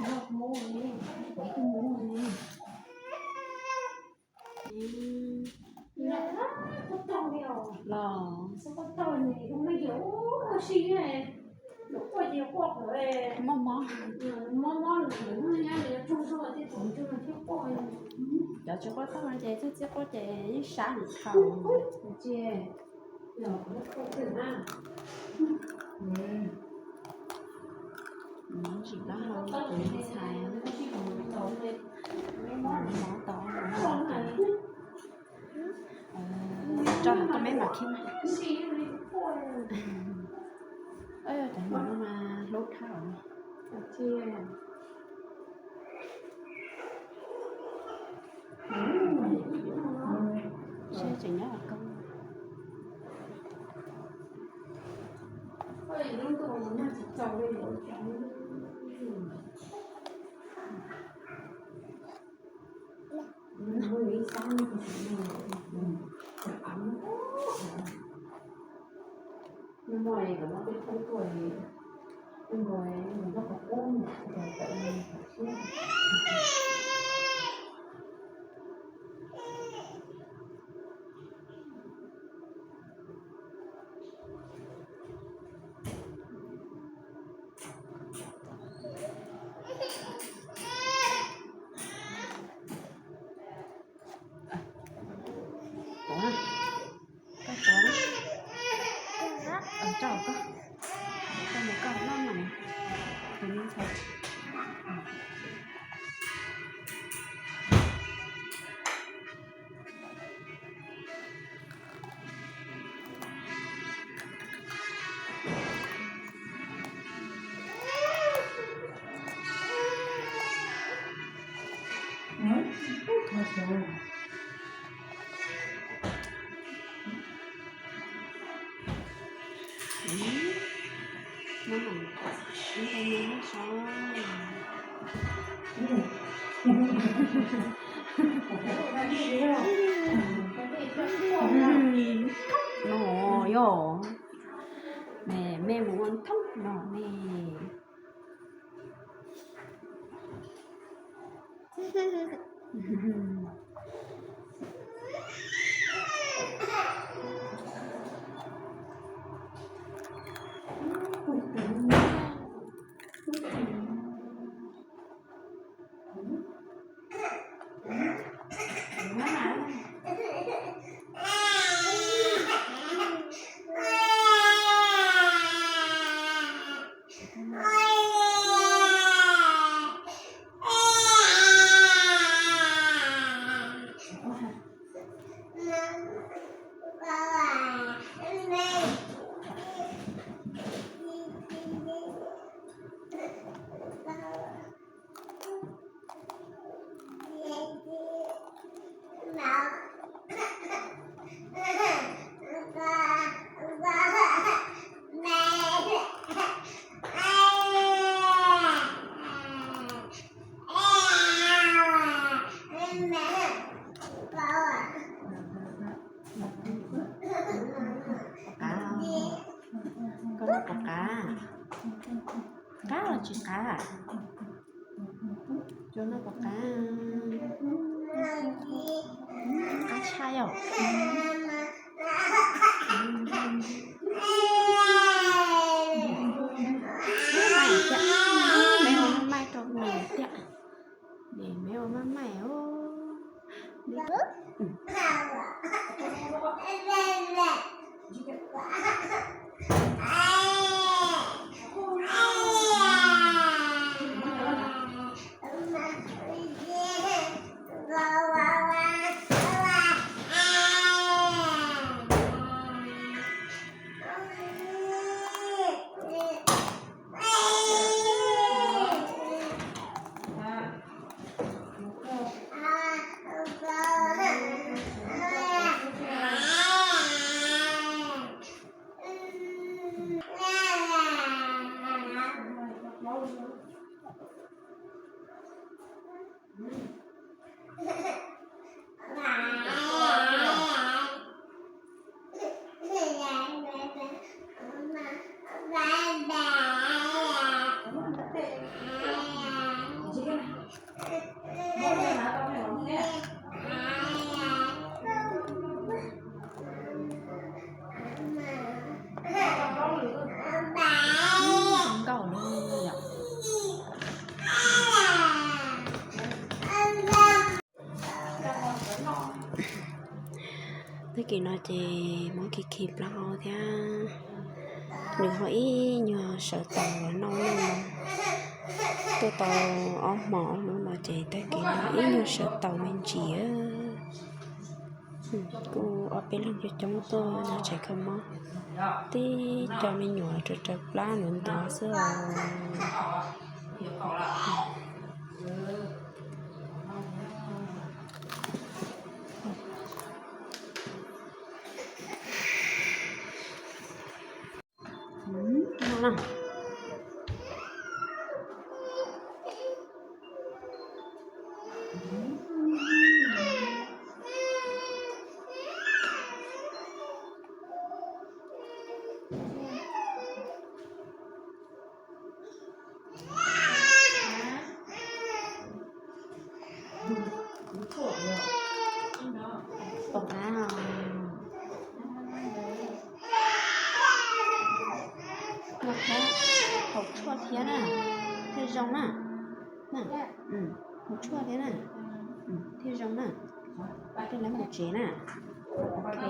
Los mob mob. Cov tsis quaj toj no ces txhob txib quaj ces yeej sab nws dhau. Tsis dab hau tus ntxhais, mov tau, tso koj meb mam khib. Cov no mas hlub dhau. Seb tseem nyob los koj. Ua, koj tso, tso koj, koj mus koj noj no, tus me ntxhais. No yog, me, me mus ua thoob no me. Pom qab, koj noj pom qab, qab los tsis qab? Cov no puas qab? Qab tshaj yom. Meb ua maj maj rau nws tiag. Meb ua maj maj os. Kis no ces muab khi khi plaub hau thiab, nws ho ib nyuag sawv taus los noj no. Tuaj tau ob hmo ob hnub no ces tag kis no ib nyuag sawv taus me ntsis. Kuj ob peb leeg coob coob tuaj noj tshais kho mob, tib co me nyuam raws raws plab ntuav ntuav xwb os. Tom qab os. Ua thiab, haus tshuaj thiab na, thiaj zoo na. Haus tshuaj thiab na, thiaj zoo na. Tej lawv mus tsev na. Ok.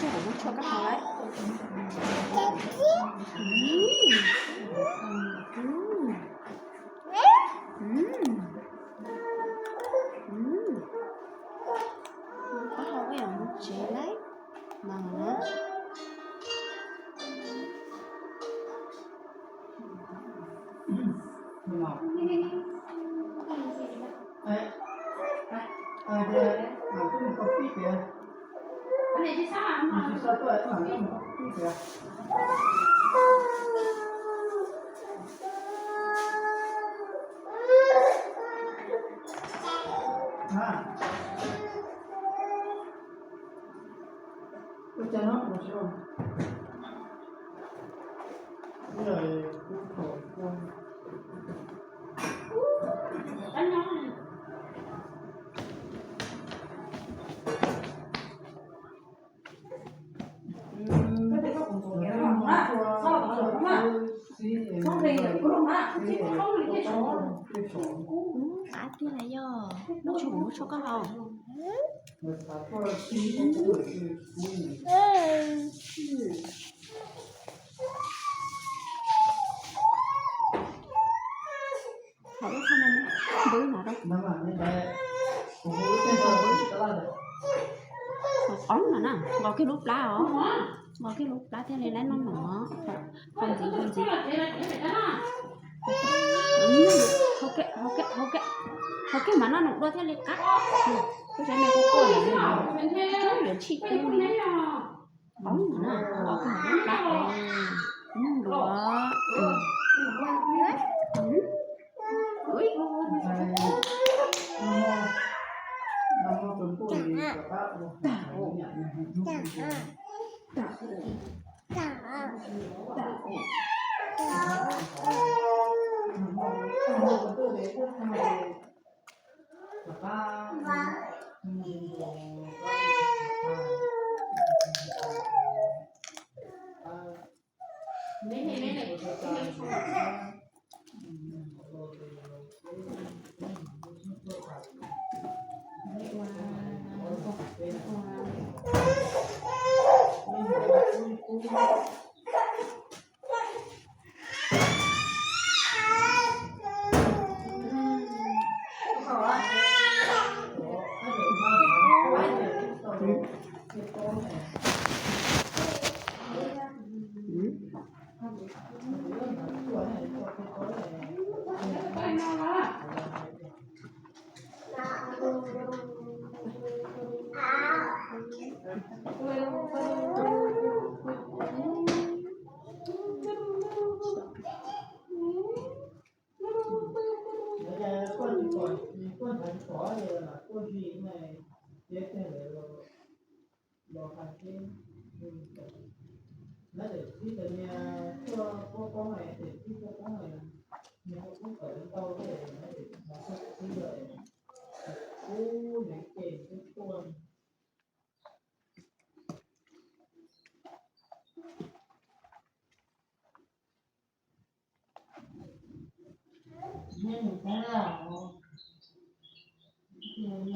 Muab tshuaj koj haus lawm. Koj haus ib yam mus tsev lawm mas. Qab tiag na yog, muab tshuaj, muab tshuaj koj haus. Haus ib qho no, npwb no rau. Haus qoob no na, nqos kiag lub plab os. Nqos kiag lub plab thiaj li lab noj mov. Haus ntxiv, haus ntxiv. Haus kiag, haus kiag, haus kiag mas noj num dua thiaj li qab. Koj saib me kuj quaj lawm, yuav tshim kub li. Qoob no na, nqos kiag lub plab os. Noj num dua.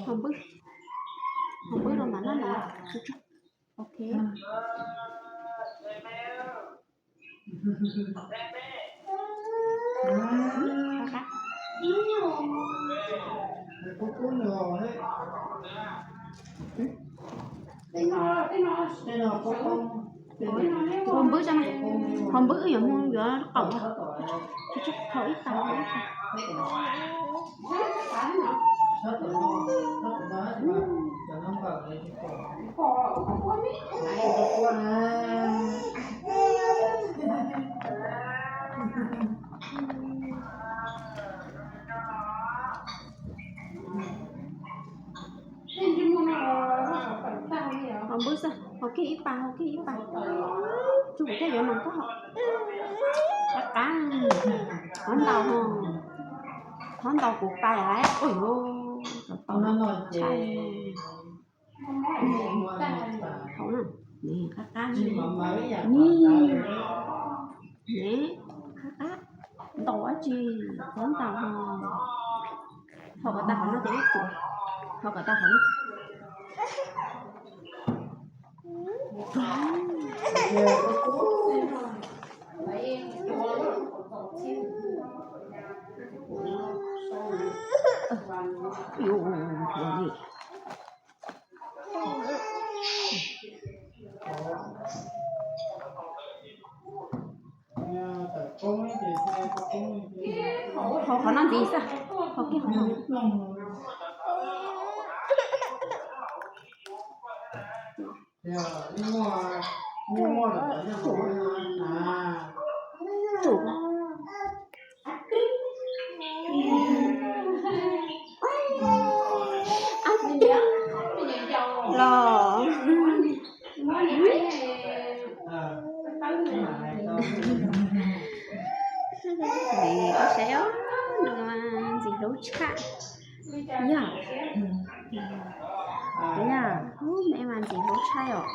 Hauv npwb, hauv npwb rau mam noj no. Ok. Hauv npwb, hauv npwb wb yuav mus yuav qaum, haus ib tag. Haus npwb xwb, haus kiag ib pas, haus kiag ib pas. Tsuj kuv thiaj yuav noj koj. Qab qab, thov ntau, thov ntau kuv pas lawm. Ua yuav tau no no ces. Haus na, qab qab, qab qab, ntau dab tsi, thov ntau ho. Haus kom tag qhov no ces ib tug, haus kom tag qhov no. Haus qhov no ntxiv xwb, haus kiag qhov no. Los. Koj saib os, nws mas ntxim hlub tshaj. Yog, yog, me mas ntxim hlub tshaj os.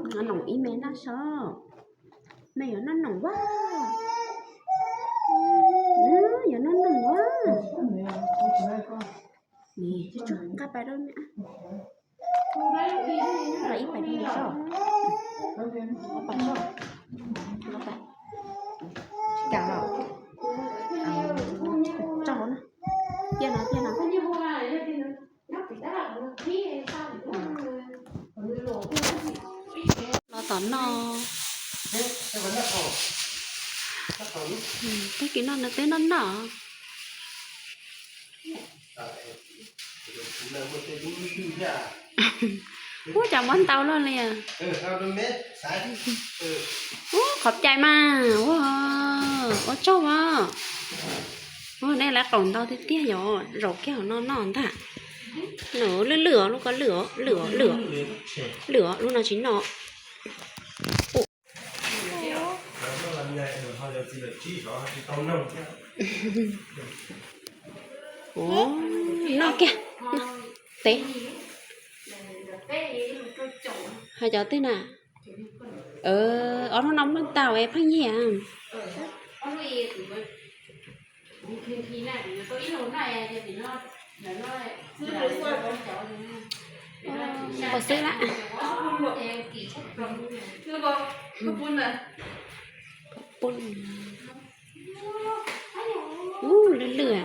Noj noom ib me noj sob. Me yuav noj noom ua. Yuav noj noom ua. Nqaj pais rau me, nqaj ib pais rau me sob. Nqaj pais sob. Nqaj pais. Tsis kam los. Tso hauv na. Tiaj no, tiaj no. Los tom no. Tag kis no nws twb noj noj. Ub, cas muab ntau luaj li. Ub, qhov cai mas, ua, ua tsaug as. Ua, nej lawv qaum ntau tiag tiag yom, zaum kiag hauv no noj ntag. Nws lwj lwj os, lub ko lwj os, lwj os, lwj os. Lwj os, lub no tsis noj. Ua, noj kiag, noj. Teb. Hais cov twg na? Ob hnub no muaj ntau es pheej nyiam. Pom xwb lawm. Ub, lwj lwj.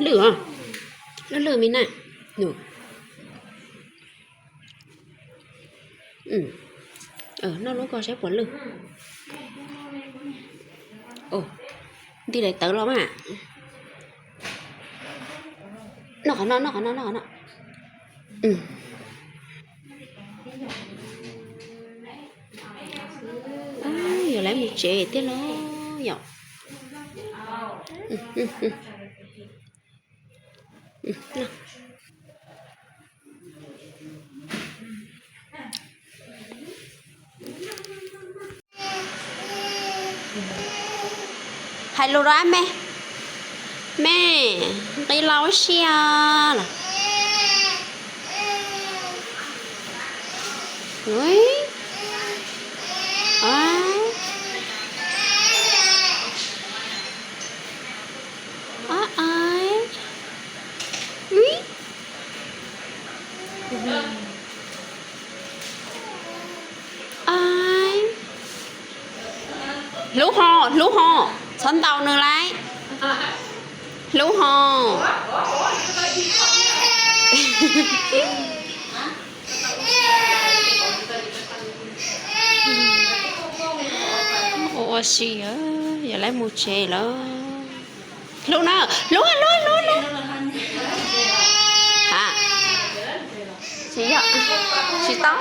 Lwj, lwj lwj me na. Noj lub ko saib puas lwj. Nti daim tawv los mas. Noj qhov no, noj qhov no, noj qhov no. Yog lawv mus tsev tiag los yom. Hais lus rau ab me. Me, nqi los ua si os. Hlub ho, hlub ho, txhob ntaus nws lauj. Hlub ho. Ua si, yog lawv mus tsev lawm. Hlub na, hlub, hlub, hlub, hlub. Ha, tsis yog, tsis tau.